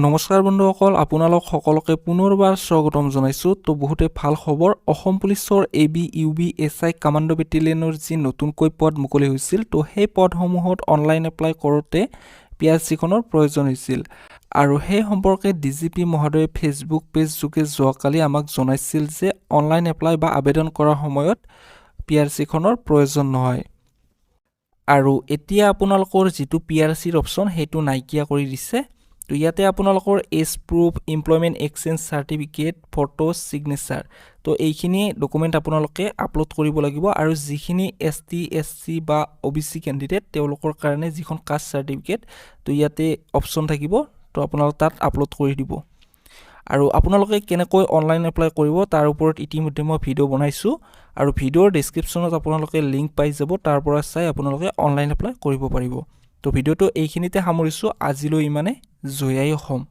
নমস্কাৰ বন্ধুসকল, আপোনালোক সকলোকে পুনৰবাৰ স্বাগতম জনাইছোঁ। তো বহুতে ভাল খবৰ, অসম পুলিচৰ A B, U B, S I, commando বেটেলিয়নৰ যি নতুনকৈ পদ মুকলি হৈছিল, তো সেই পদসমূহত অনলাইন এপ্লাই কৰোঁতে পি আৰ চিখনৰ প্ৰয়োজন হৈছিল আৰু সেই সম্পৰ্কে ডি জি পি মহোদয়ে ফেচবুক পেজ যোগে যোৱাকালি আমাক জনাইছিল যে অনলাইন এপ্লাই বা আবেদন কৰাৰ সময়ত পি আৰ চিখনৰ প্ৰয়োজন নহয় আৰু এতিয়া আপোনালোকৰ যিটো পি আৰ চিৰ অপশ্যন, সেইটো নাইকিয়া কৰি দিছে। তো ইয়াতে আপোনালোকৰ age proof, employment exchange certificate, photo, signature, তো এইখিনি ডকুমেণ্ট আপোনালোকে আপলোড কৰিব লাগিব। আৰু যিখিনি এছ টি, এছ চি বা অ' বি চি কেণ্ডিডেট, তেওঁলোকৰ কাৰণে যিখন কাষ্ট চাৰ্টিফিকেট, তো ইয়াতে অপশ্যন থাকিব, তো আপোনালোক তাত আপলোড কৰি দিব। আৰু আপোনালোকে কেনেকৈ অনলাইন এপ্লাই কৰিব, তাৰ ওপৰত ইতিমধ্যে মই ভিডিঅ' বনাইছোঁ আৰু ভিডিঅ'ৰ ডেছক্ৰিপশ্যনত আপোনালোকে লিংক পাই যাব, তাৰ পৰা চাই আপোনালোকে অনলাইন এপ্লাই কৰিব পাৰিব। তো ভিডিঅ'টো এইখিনিতে সামৰিছোঁ, আজিলৈ ইমানে। জয় আই অসম।